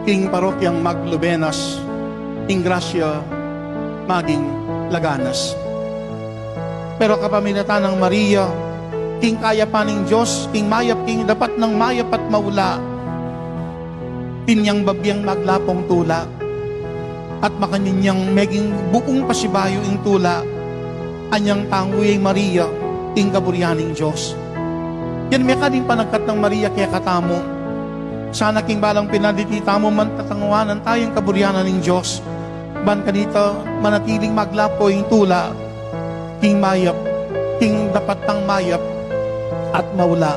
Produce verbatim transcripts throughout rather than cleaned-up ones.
King parokyang Maglubenas, ing grasya maging laganas. Pero kapamilatan nang Maria, king kayapan ning Dios, king mayap, king dapat nang mayap at maula, inyang babyang maglapung tula, at makanyan yang meging bukung pasibayu ing tula, anyang tangu ya i Maria, ing kaburian ning Dios. Yan mekad ing panagkat nang Maria kekatamu. Sana king balang pinaditi tamu man tatanguanan taya ing kaburian ning Dios. Ban kanita manatiling maglapu ing tula, king mayap, king dapat nang mayap at maula.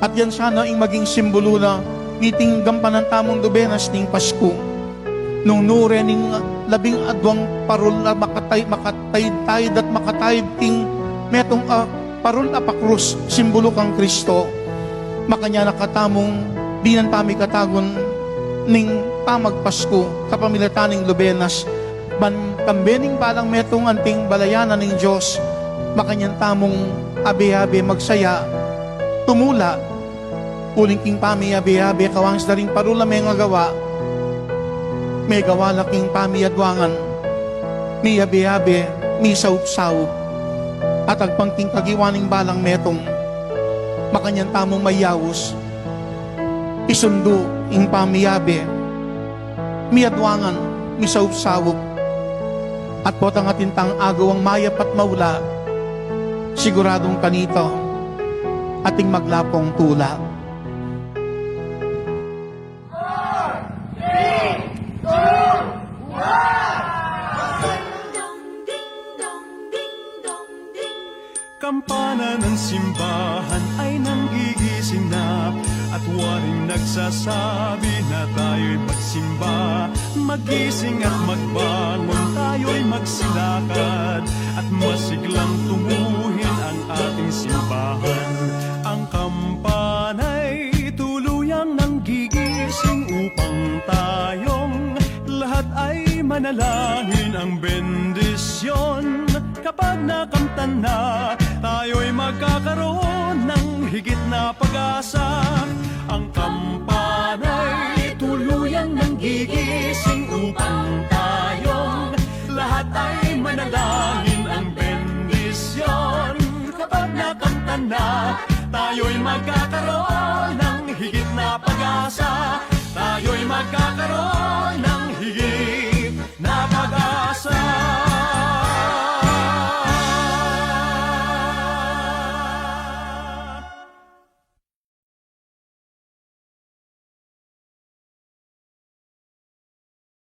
At yan sana ing maging simbulu na niting gampanan tamung lubenas ning Pasku. Nung nure ning labing adwang parul a makatay-, makataid-taid at makataid king metung a parul a pakrus, simbulu kang Kristo. Makanyan na katamung dinan pamikatagun ning pamagpasku, kapamilatan ning lubenas, ban kambe ning balang metung anting balayan na ning Dios, makanyan tamung abe-abe magsaya, tumula, uling king pamiabe-abe kawang sda ring parul a mengagawa, megawa la king pamiadwangan, miabe-abe, misaup-saup, at agpang king kagiwa ning balang metung, makanyan tamung mayaus, isundu ing pamiabe, miadwangan, misaup-saup, at potang atin tang agawang mayap at maula, siguradung kanita ating maglapung tula. Kampana ng simbahan ay nanggigising na, at waring nagsasabi na tayo'y magsimba. Magising at magbangon, tayo'y magsilakad, at masiglang tunguhin ang ating simbahan. Ang kampana'y tuluyang nanggigising upang tayong lahat ay manalangin. Ang bendisyon kapag nakamtan na, tayo'y magkakaroon ng higit na pag-asa. Ang kampana'y tuluyang nanggigising upang tayong lahat ay manalangin. Ang bendisyon kapag nakamtan na, tayo'y magkakaroon ng higit na pag-asa.